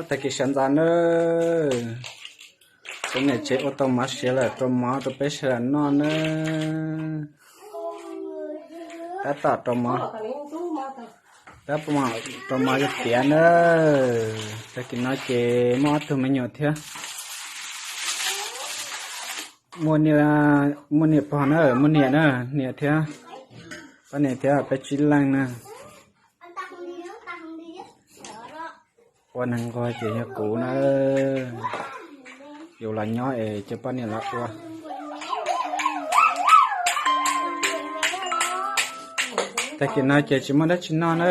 Tag kis sawv ntxov nawb, kuv niam tsev ua tau mov siav lawm rau mov rau peb sawv daws noj nawb. Tab tom rau mov, tab tom rau mov yuav piav nawb. Tag kis no ces muaj ob tug me nyuam thiab, muaj niam pog na, muaj niam na, niam thiab, poj niam thiab peb tsib leej na. Ua neeg nquag ces yog kuv na, yus los nyob es cia poj niam los ua. Tag kis no ces tsis muaj dab tsi noj na,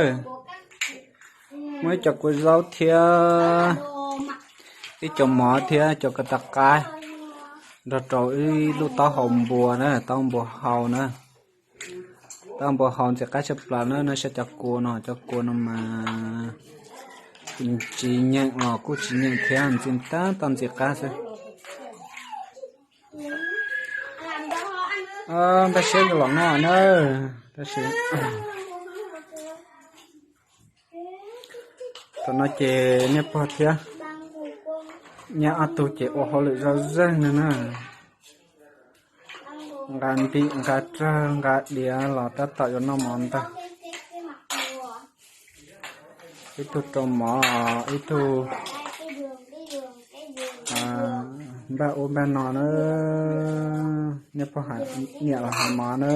muaj ib co kua zaub thiab ib co mov thiab ib co kua tau qab, nrog rau ib lub taub hau npua na, taub npua hau na. Taub npua hau ntxim qab tshaj plaws na, no saib cov kua no, cov kua no mas tsis nyeem los kuj tsis nyeem thiab, ntxim tab tom ntxim qab xwb. Npaj siab los noj na, tab sis thaum no ces niam pog thiab nyab ob tug ces ua hauj lwm zoj zeeg no na. Nqa ntim nqa rawg nqa diav los tab tom yuav noj mov ntag. Ib tug rau mov, ib tug npaj ub npaj no na. Niam pog hais, niam los hais mov na.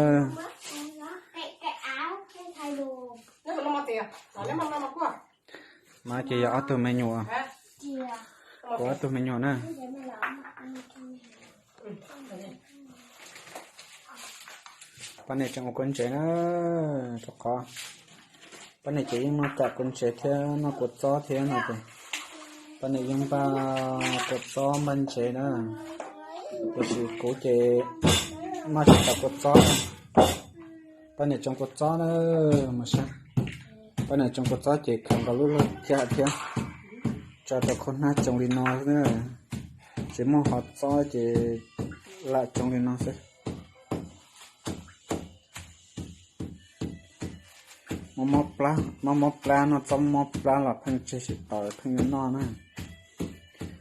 Mov ces yog ob tug me nyuam, kuv ob tug me nyuam na. Poj niam tseem ua kua ntsev na, rau qhov poj niam ces yeej noj kam kua ntsev thiab noj kua txob thiab no ces poj niam yeej npaj kua txob npaj ntsev na. Tiam sis kuv ces noj tsis tau kua txob. Poj niam tsoo kua txob na, mas saib. Poj niam tsoo kua txob ces khaws nkaus lub laj thiab thiab tso rau khau hnab tsoo li no xwb na. Tsis muaj hov txob ces lam tsoo li no xwb. Mob mob plab, mob mob plab, noj txob mob plab los pheej tseg tsis taus pheej yuav noj na.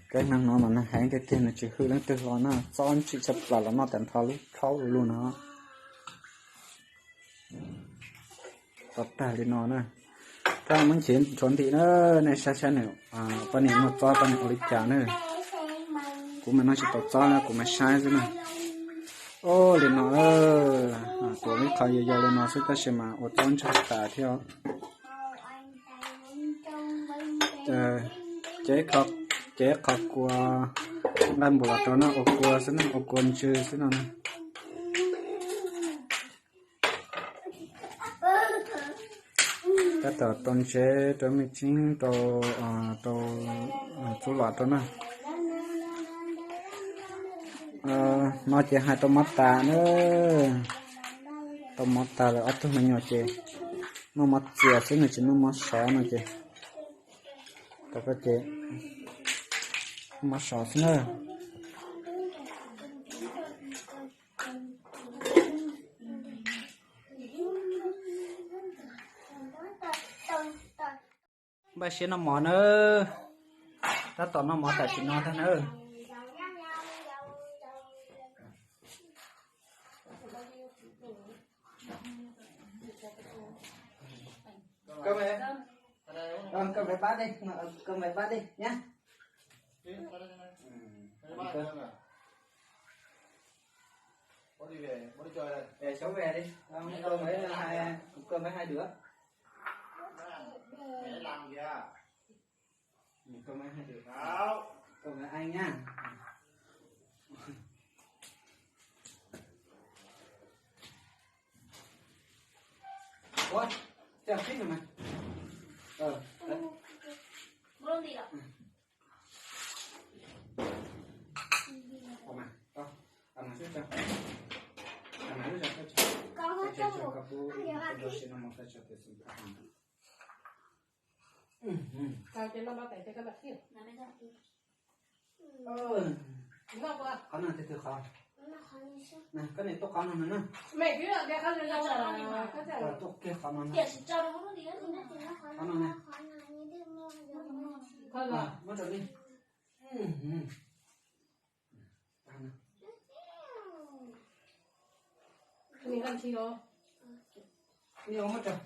Kev neeg no mas nws heev tiag tiag, nws tsis hwj leej twg hlo na, txob ntsim tshaj plaws los noj tas nrho lub plhaub lug no. Tau tag li no na. Rab muab nchiv ntsuav ntim na, nej saib saib nws, poj niam noj txob poj niam ua li cas na. Kuv mas noj tsis tau txob na, kuv mas saib xwb na. Ua li no, tuav ib qho yau yau li no xwb tab sis mas ua txob ntshai tas thiab. Ces, ces qhov kua nqaij npua los rau no ua kua xwb na, ua kua ntsw xwb no na. Tab tom tau ntsev rau me tseeb rau, rau txuj lom rau na. No ces hais tau mov tas na. Tau mov tas lawm ob tug me nyuam ces noj mov txias xwb, nws tsis noj mov sov no ces, tau koj ces noj mov sov xwb na. Npaj siab noj mov nawb. Tab tom noj mov tam sim no tag nawb. Con về, con về bác đi, con về bác đi nhá. Để cháu về đi, con với hai, con với hai đứa. Con với hai đứa. Con với anh nhá. Ủa, chào xếp rồi mà. Ờ, đấy. Ủa mà, con, ăn mà xếp cho. Ăn mà xếp cho, xếp cho. Con có cho một ăn được hả chị? Tao cho nó báo tại cho các bạn biết. Ờ. Nó qua. Có nào từ từ khó? Koj niam tuaj qhov no na. Tuaj kiag qhov no na. Qhov no na. Muab rau nej. Ni muab rau.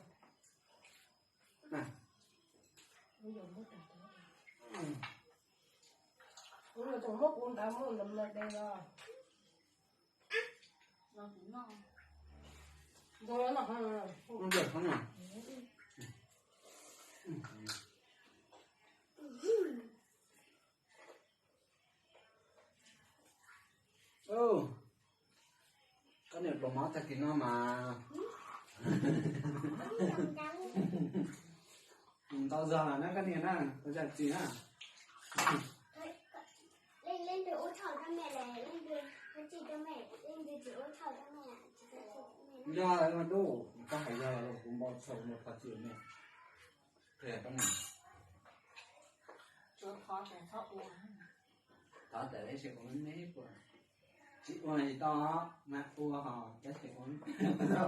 Kuv muab kuv ntawd muab ntawd de los. Koj niam pluas mob tag kis no mas. Ntau zog lawm na koj niam na, ua zaj txiv na. Yog mas dub, koj hais yog los kuv npau txhaum npau thov txim me. Qhia koj niam. Thov tas ib tsis ua me puas, tsis ua tsis tau, mas ua ho tab sis ua tau.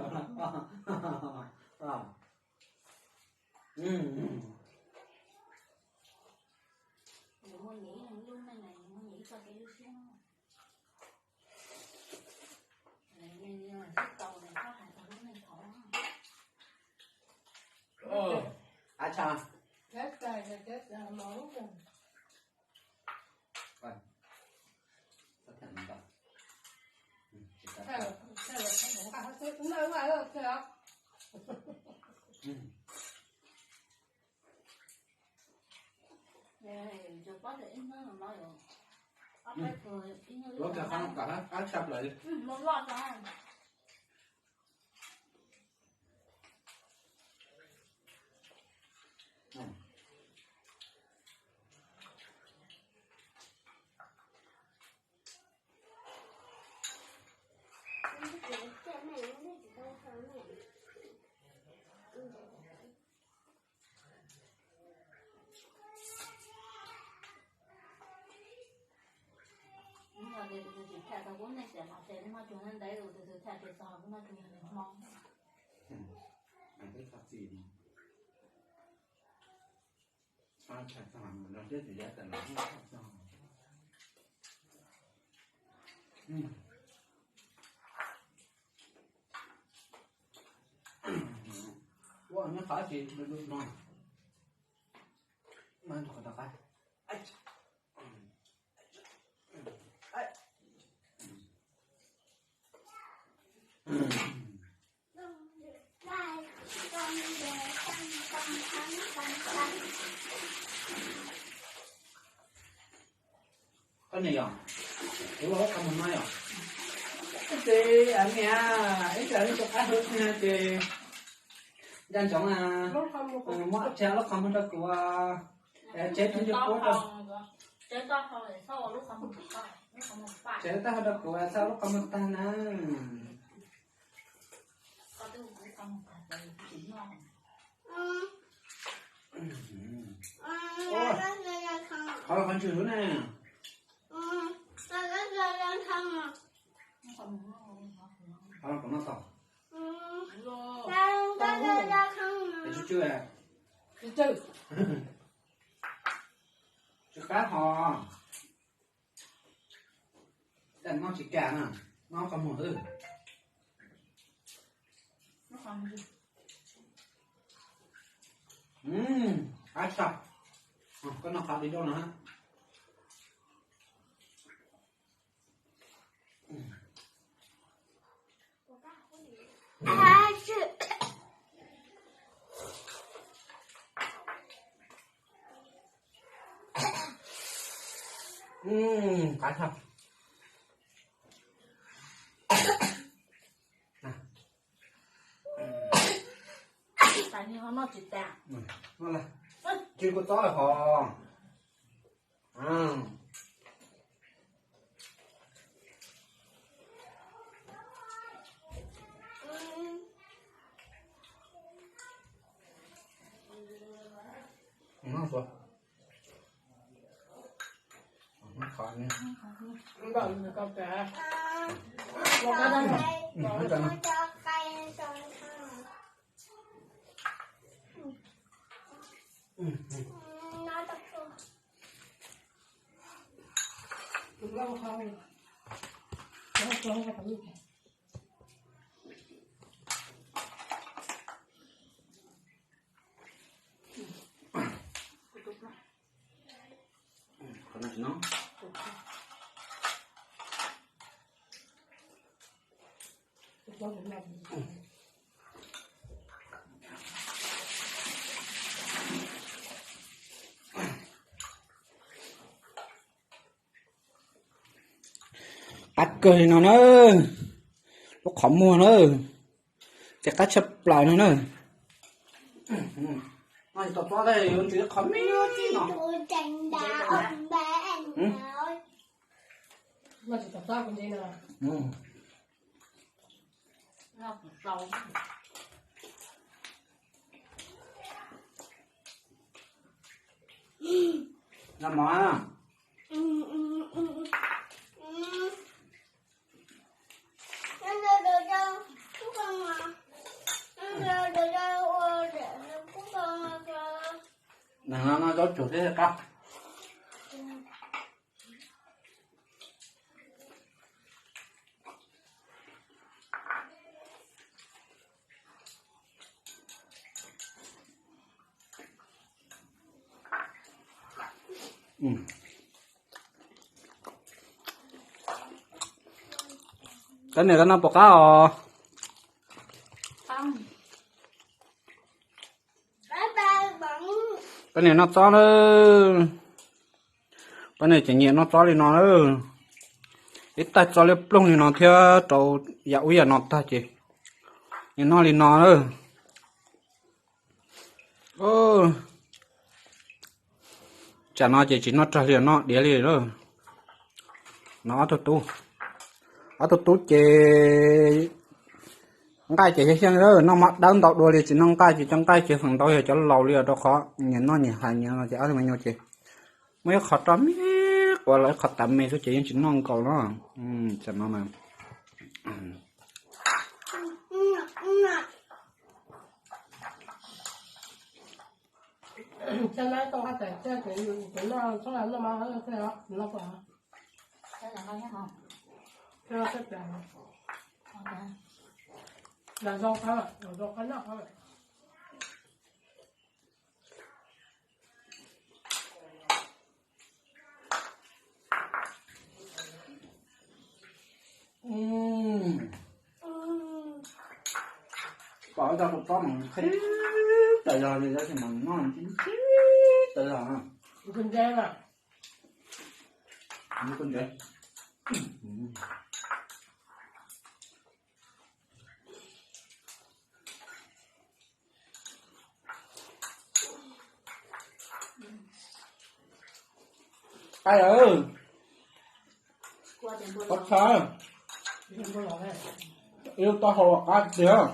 Ab tsa. Lov kawg qab tshaj plaws li. Tus twg tsis tham tau kuv nej xiam los ces noj tsuag ntev, tus twg tham ces txog kuv noj tsuag yog nws hmo. Twb thov txim no. Txhob tham txog los thiab tsis yog tas los tham txog. Ua nyob qhov tsis no. Mas tus qhov tau qab. Koj niam yom, kuv los lub qhov muag no yom. Ib txhia ib txhia li tus qab hauv txhia ces nco ntsoov muab ob txhia lub qhov muag rau kuv, tseb tib ntsis kub rau. Tseb taub hau rau kuv, txhaj lub qhov muag tag na. Qhov los qhov ntswg lub ne. Qhov los qhov no tau. Tsw tsw. Tsw qab ho. Noj tsis kam na, noj qhov muag xwb. Qab tshaj. Koj noj qab di doj no. Qab tshaj. Tsis kua txob lawm hos. Qab kawg li no na, lub qhov muag na, ces qab tshaj plaws no na. Nws no zaub tsuag thiab qab. Koj niam, koj noj puas qab os? Poj niam noj txob na. Poj niam ces nyiam noj txob li no na. Ib tais txob liab ploog li no thiab rau yam ub yam no tag ces nyiam noj li no na. Tsam no ces tsis noj rog li, noj diav li lawm. No ob tug tub, ob tug tub ces nqaij ces xyeej xyeej, noj mov dawb ntau dua li, tsis noj nqaij ces cov nqaij ces feem ntau yog cov laus li os, rau qhov nyias noj nyias hais nyias no ces ob tug me nyuam ces muaj ib qho roj me quav los ib qho tav me xwb ces yeej tsis noj nkaus no. Tsam no mas Pom ib tug tub txob mas qhib tas zog li, tab sis mas noj qhib tas zog. Qab lawm, qab tshaj, ib lub taub hau los qab tiag.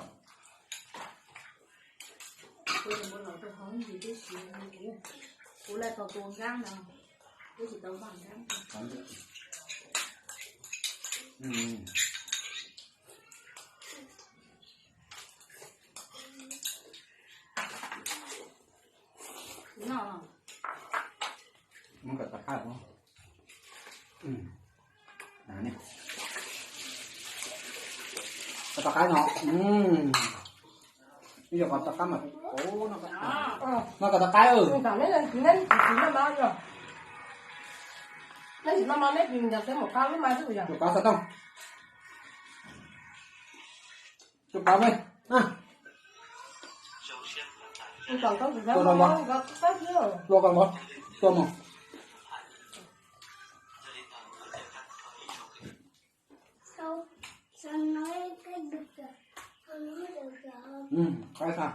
Qos tau qaib no, ib yog qos tau qaib mas, no qos tau qaib. Tus qos xov tooj, tus qos me, tua tau npov, tua mus. Qaib tag.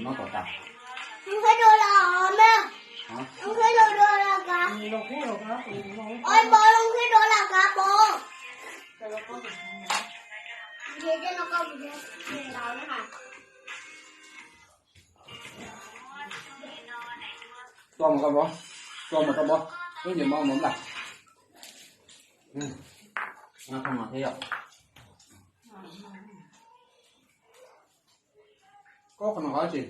Noj tom tas. Hả? Tua mus rau bos, tua mus rau bos, lub nce mov mus nplam. Noj thaj no thiab yom. Koj qhov no qab tsis.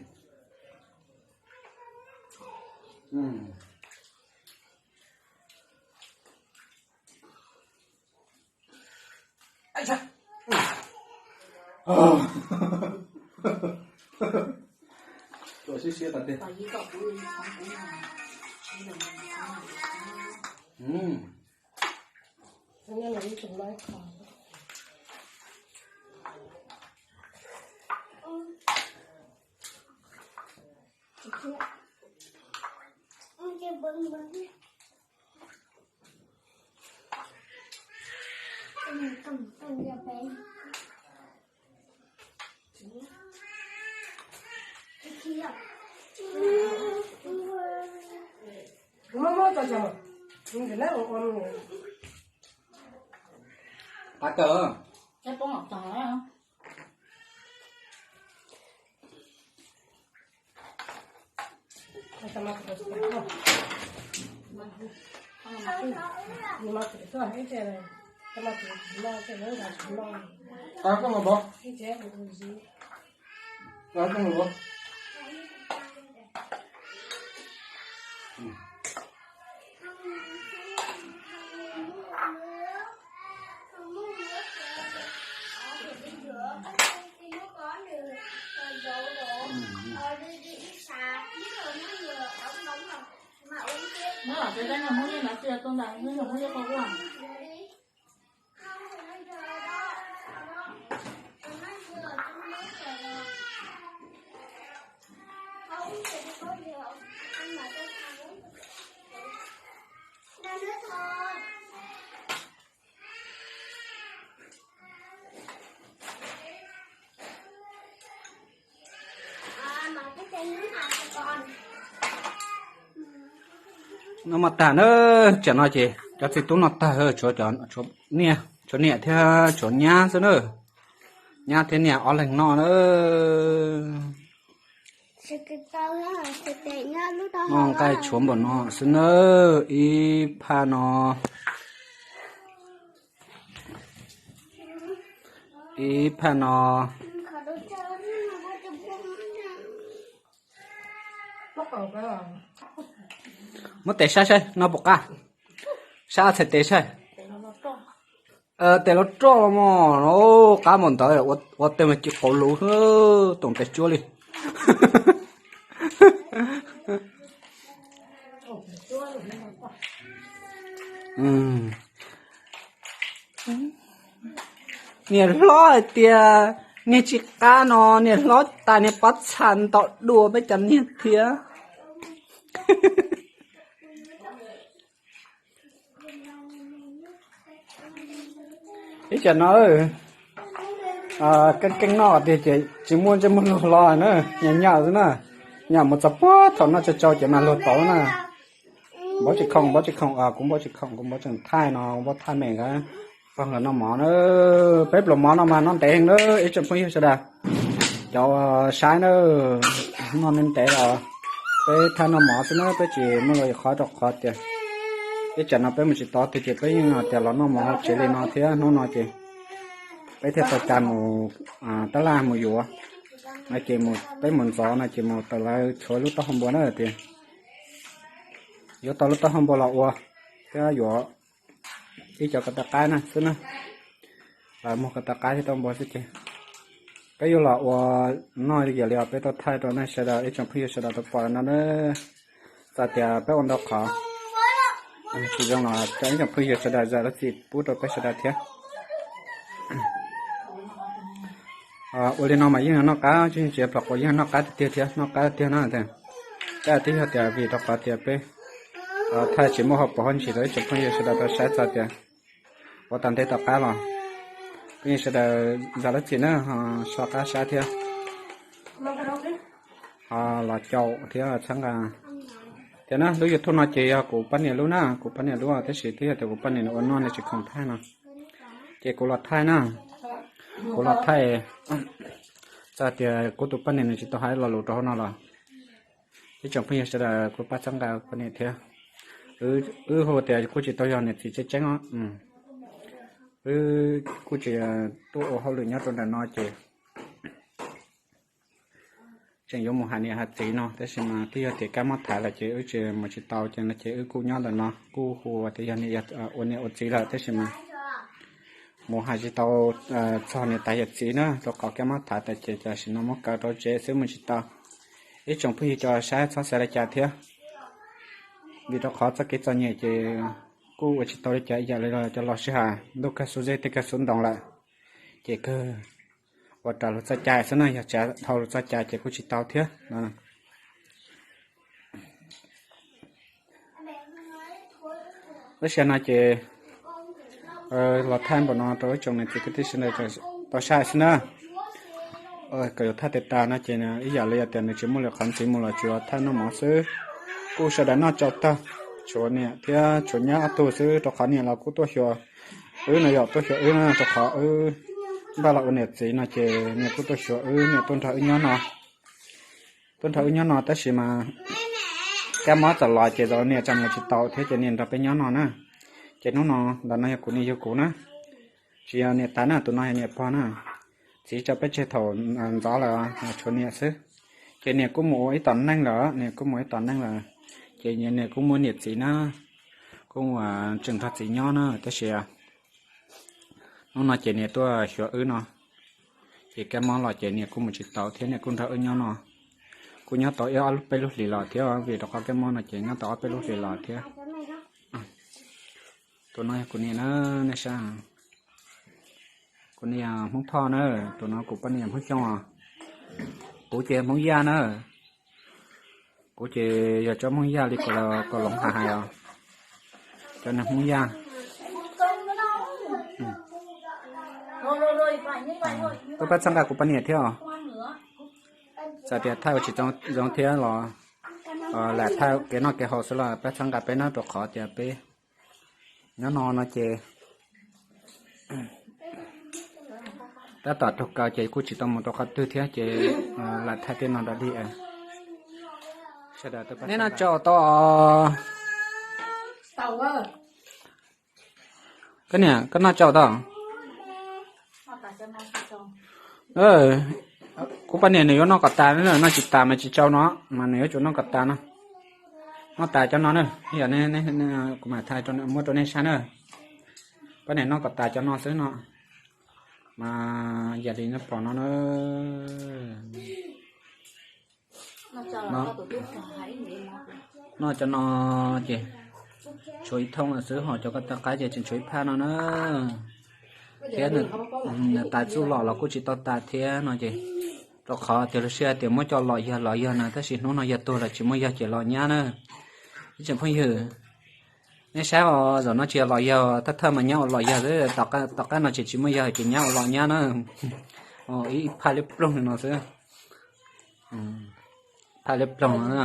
Tuaj siab siab tas tiag. Qab kawg. Qab kawg los bos. Qab kawg los bos. Noj mov tag na, tsam no ces cov txiv tub noj tag, tshuav niam, tshuav niam thiab tshuav nyab xwb na. Nyab thiab niam ob leeg noj na. Noj nqaij tshuav npaum no xwb na, ib phaj no. Ib phaj no. Muab tes saib saib noj puas qab. Saib txhais tes saib. Tes los roj los mog, qab npaum ntawd ua tes mas ci qauv luv, toom tes cuab li. Niam hlob hais tias niag tsis qab no niam hlob tas niag pob txha ntau dua peb cov niag thiab. Ib tsam no keej keej noj tiag ces tsis muaj ntsej muag luag hlo na, nyam nyam xwb na. Nyam mus txog puag thaum noj tsau tsau ces mas luag tau na. Npaub tsis khoom, npaub tsis khoom, kuv npaub tsis khoom, kuv npaub tseem thaij no, npaub thaij me nkawd pog nkawd noj mov na. Peb pluas mov no mas noj ntev heev na ib tsoom phooj ywg sawv daws. Cov saib na, noj ntev ntev los peb thaij noj mov xwb na, peb tsis muaj lus qhov rau qhov tias ib tsam no peb mus tsis tau twg ces peb yeej hais tias los noj mov hauv tsev li no thiab. Hnub no ces peb thiaj tau cas mus tab laj mus yuav, no ces peb mus ntxov no ces mus tau lawv tshuav lub taub hau npua na tias yuav tau lub taub hau npua los ua thiab yuav ib cov ko taw qaib na xwb na. Lawv muag ko taw qaib thiab taub hau npua xwb ces peb yuav los ua noj yam li os, peb tau thaij rau nej sawv daws ib tsoom phooj ywg sawv daws tau pom no na. Txawm tias peb ua ntau qhov tsis zoo los thov ib tsoom phooj ywg sawv daws zam lub txim pub rau peb sawv daws thiab. Ua li no mas yeej noj qab, tsis tsis plhom quav yeej noj qab tiag tiag thiab, noj qab tiag na. Tab sis yog tias vim rau qhov tias peb thaij tsis muaj hauv paus hauv ntsis rau ib tsoom phooj ywg sawv daws tau saib txog tias ua tau ntev tom qab los peb yeej sawv daws zam lub txim na, ho so qab saib thiab. Ho los caum thiab txhawb nqa thiab na. Lub YouTube no ces yog kuv poj niam lub na, kuv poj niam lub, tab sis twb yog tias kuv poj niam nws ua noj nws tsis khoom thaij no, ces kuv los thaij na. Kuv los thaij, txawm tias kuv tus poj niam nws tsis tau hais lo lus rau hauv no los ib tsoom phooj ywg sawv daws kuj pab txhawb nqa poj niam thiab. Wb hu tias kuj tsis tau yog niam txiv tseeb tseeb os. Wb kuj tsis tuaj ua hauj lwm nyob rau nram no ces tseem yuav mus hais niam hais txiv no, tab sis mas twb yog tias kab mob thaiv lawm ces wb tsis mus tsis tau ces no ces wb kuj nyob ntawm no kuj hu tias yog niam, ua niam ua txiv lawm tab sis mas mus hais tsis tau txog niam tais yawm txiv na, rau qhov kab mob thaiv tas ces tam sim no muab kaw rau tsev xwb mus tsis tau. Ib tsoom phooj ywg cov saib txhob xav li cas thiab, vim rau qhov txoj kev txom nyem ces kuj ua tsis tau li cas, ib yam li cov laus sib hais ntuj kawg xub zeb tej kawg xub ntoo lawm, ces kawg ua raws lus txoj cai xwb na, yog tsis dhau lus txoj cai ces kuj tsis tau thiab no. Lub sij hawm no ces los thaij npaum no rau ib tsoom niam txiv kwv tij sawv daws tau saib xwb na. Kom yuav thaij tes tas no ces ib yam li tias nws tsis muaj lwm qhov ntxiv mus los tsuas thaij noj mov xwb. Kuj sawv daws noj tsau tag, tshuav niam thiab tshuav nyab ob tug xwb, rau qhov niam los kuj tuaj xyuas wb no, yog tuaj xyuas wb na, rau qhov wb npaj los ua niam txiv no ces niam kuj tuaj xyuas wb, niam tuaj nrog wb nyob no. Tuaj nrog wb nyob no tab sis mas kab mob txawm los ces zaum niam tseem mus tsis tau thiab ces niam nrog peb nyob no na. Ces hnub no ntawm no yog kuv niam yug kuv na, tsis yog niam tais na, tus no yog niam pog na. Txiv tso peb tseg thaum ntxov lawm, tshuav niam xwb. Ces niam kuj mus ua ib tom neej lawm, niam kuj mus ib tom neej lawm, ces niam kuj muaj niam txiv na, kuj tseem nrog txiv nyob na, tab sis hnub no ces niam tuaj xyuas wb no, ces kab mob los ces niam kuj mus tsis tau thiab niam kuj nrog wb nyob no. Kuj nyob tau ib ob peb lub hlis los thiab, vim rau qhov kab mob no ces nyob tau ob peb lub hlis los thiab. Tus no yog kuv niam na, nej saib. Kuv niam Hmoob Thoj na, tus no kuv poj niam Hmoob Xyooj os. Kuv ces Hmoob Yaj na. Kuv ces yog cov Hmoob Yaj li kom Loov hais hais os. Cov neeg Hmoob Yaj. Pab pab txhawb nqa kuv poj niam thiab os. Txawm tias thaij ua tsis zoo thiab los lam thaij kev noj kev haus xwb los pab txhawb nqa peb na, rau qhov tias peb nyob no no ces tab tom raug kaw ces kuj tsis tau mus rau qhov twg thiab ces lam thaij tej no nrog dig. Neb noj tsau tau os? Koj niam, koj noj tsau tau? Kuv poj niam nws yuav noj kom tas, noj tsis tas mas tsis tsau no, mas nws yuav tsum noj kom tas no. Noj tas cov no na, yog kuv mam thaij muab rau nej saib na. Poj niam noj kom tas cov no xwb no, mas yam li nej pom no na. Noj cov no ces tshuav ib thooj lawm xwb, ho cov ko taw qaib ces tseem tshuav ib phaj no na. Thiab nws tais txuj lom los kuj tsis tau tas thiab no ces, rau qhov tias lub sij hawm tias muab coj los yawg los yawg na, tab sis hnub no yawg tuag lawm tsis muaj yawg ces los nyab na. Ib tsoom phooj ywg, nej saib os, zaum no tsis yog los yawg, thawj thawj mas nyab ua los yawg xwb, tom qab no ces tsis muaj yawg ces nyab ua los nyab na. Ib phaj liab ploog li no xwb. Phaj liab ploog no,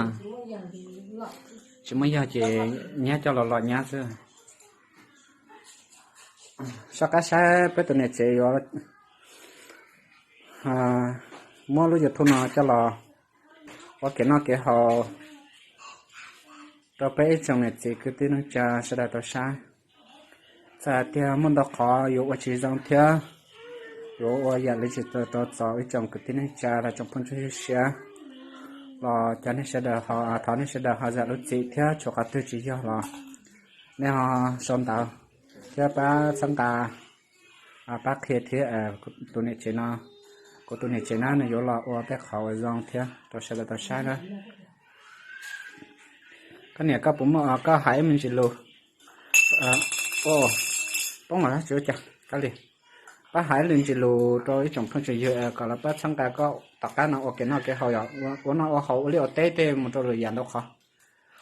tsis muaj yawg ces nyab coj los los nyab xwb. Soj qab saib peb tus niam tsev yuav muab lub YouTube no coj los ua kev noj kev haus rau peb ib tsoom niam txiv kwv tij neej tsa sawv daws tau saib. Txawm hais tias muaj ntau qhov yuav ua tsis zoo thiab, yuav ua yam li tsis tau txaus ib tsoom kwv tij neej tsa los tsoom phooj ywg siab los cov nej sawv daws ho, thov nej sawv daws ho zam lub txim thiab, tshuav qhov twg tsis yog los nej ho sau ntawv thiab pab txhawb nqa, pab qhia thiab. Tus niam tsev no, kuv tus niam tsev na nws yuav los ua tej qhov uas zoo thiab rau sawv daws tau saib na. Koj niam, koj puas muaj, koj hais ib me ntsis lus, poob los tsis ua cas, koj li, pab hais ib me ntsis lus rau ib tsoom phooj tsoom ywg kom lawv pab txhawb nqa koj tom qab no ua kev noj kev haus, yog ua noj ua haus ua liaj ua teb tej mus rau lwm yam ntau qhov,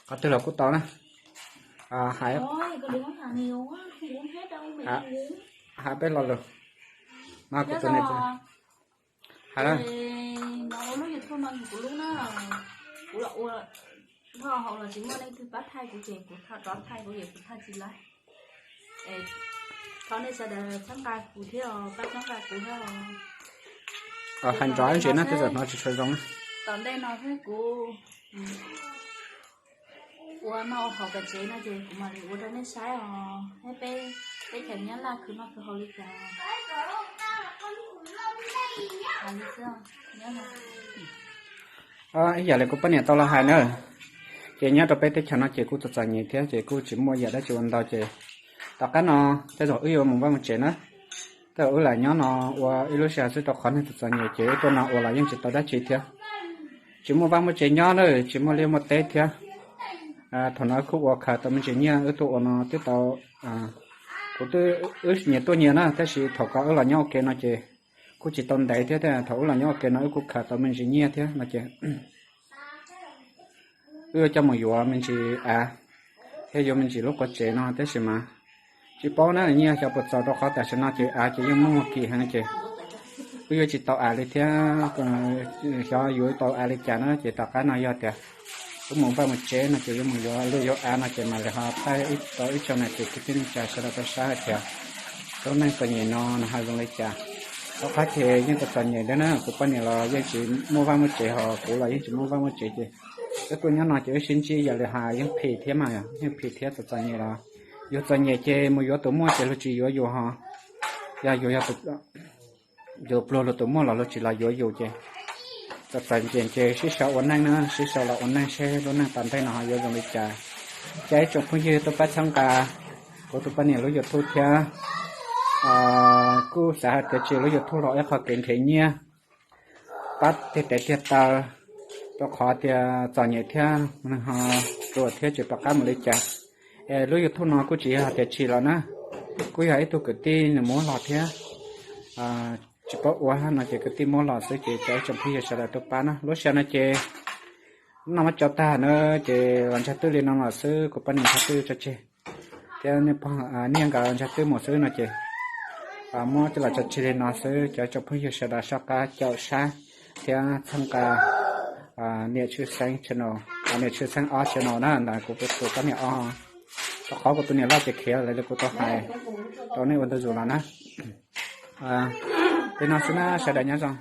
qhov twg los kuj tau na. Hais, hais peb lo lus no, kuv tus niam tsev, hais, Kuv lub no, kuv los ua, noj hauv los tsis muaj leej twg pab thaij kuv ces kuv rov thaij kuv ces kuv thaij tsis laib. Thov nej sawv daws txhawb nqa kuv thiab os, pab txhawb nqa kuv thiab os. Hais nrov ntsis na, tej zaum hnov tsis tshua zoo. Tom ntej no thiab kuv ua noj ua haus pem tsev no ces kuv mam li ua rau nej saib os, thiab peb teb chaws Nyab Laj khwv noj khwv haus li cas. Ib yam li kuv poj niam tau los hais na, ces nyob rau peb teb chaws no ces kuj txom txom nyem thiab ces kuj tsis muaj yam dab tsi ua ntau ces tom qab no tej zaum wb yuav mus vaj mus tsev na. Tej zaum wb lam nyob no ua ib lub sij hawm xwb rau qhov neeg txom txom nyem ces wb tuaj no ua los yeej tsis tau dab tsi thiab. Tsis muaj vaj muaj tsev nyob na, tsis muaj liaj muaj teb thiab. Thaum no wb kuj ua khaws tau me ntsis nyiaj wb tuaj ua no twb tau, kuv twb, wb nyias tuaj nyias na, tab sis thaum ko wb los nyob ua ke no ces kuj tsis tau ntev thiab, thaum wb los nyob ua ke no wb kuj khaws tau me ntsis nyiaj thiab no ces wb yuav coj mus yuav me ntsis av thiab yuav me ntsis lub quav tsev no tab sis mas tsis paub na nyiaj xyov puas txaus rau qhov tam sim no ces av ces yeej muaj muaj kim heev ces wb yuav tsis tau av li thiab. Xyov yuav tau av li cas na ces tom qab no yog tias wb mus vaj mus tsev no ces yuav mus yuav luj yuav av no ces mam li ho thaij tau ib tsoom niam txiv kwv tij neej tsa sawv daws tau saib hais tias lub neej txom nyem no nws ho zoo li cas. Rau qhov ces yeej txom txom nyem thiab na, kuv poj niam los yeej tsis muaj vaj muaj tsev ho kuv los yeej tsis muaj vaj muaj tsev ces wb tuaj nyob no ces wb sib ntsib yog li hais yeej phim thiab mas, yeej phim thiab txom txom nyem los yus txom nyem ces mus yuav tus muaj ces luag tsis yuav yus ho, yog yus yog tus pluag luag tus muaj los luag tsis los yuav yus ces txom txom nyem ces sib sau ua neej na, sib sau los ua neej seb lub neej tom ntej no ho yuav zoo li cas. Caw ib tsoom phooj ywg tuaj pab txhawb nqa kuv tus poj niam lub YouTube thiab. Kuj xav hais tias tsim lub YouTube los ib qho kev nrhiav nyiaj pab tiag tes tiag taw, rau qhov tias txom nyem thiab ho ruam thiab tsis pom qab mus li cas. Es lub YouTube no kuj tsis yog hais tias tsim los na, kuj yog ib tug kwv tij nws muab los thiab, tsis paub ua no ces kwv tij muab los xwb ces caw ib tsoom phooj ywg sawv daws tuaj pab na. Lub sij hawm no ces noj mov tsau tag na ces los ntsag twb li no los xwb, kuv poj niam ntsag twb tso tseg thiab niam nkawd ntsag twb mus xwb no ces muab coj los tso tseg li no xwb, caw ib tsoom phooj ywg sawv daws soj qab caum saib thiab txhawb nqa niam Tshwj Xeeb channel, niam Tshwj Xeeb ob channel na, ntawm kuv tus poj niam ob, rau qhov kuv tus niam loj ces khiav lawm li kuv tau hais rau nej ua ntu zus los na. Li no xwb na, sawv daws nyob zoo.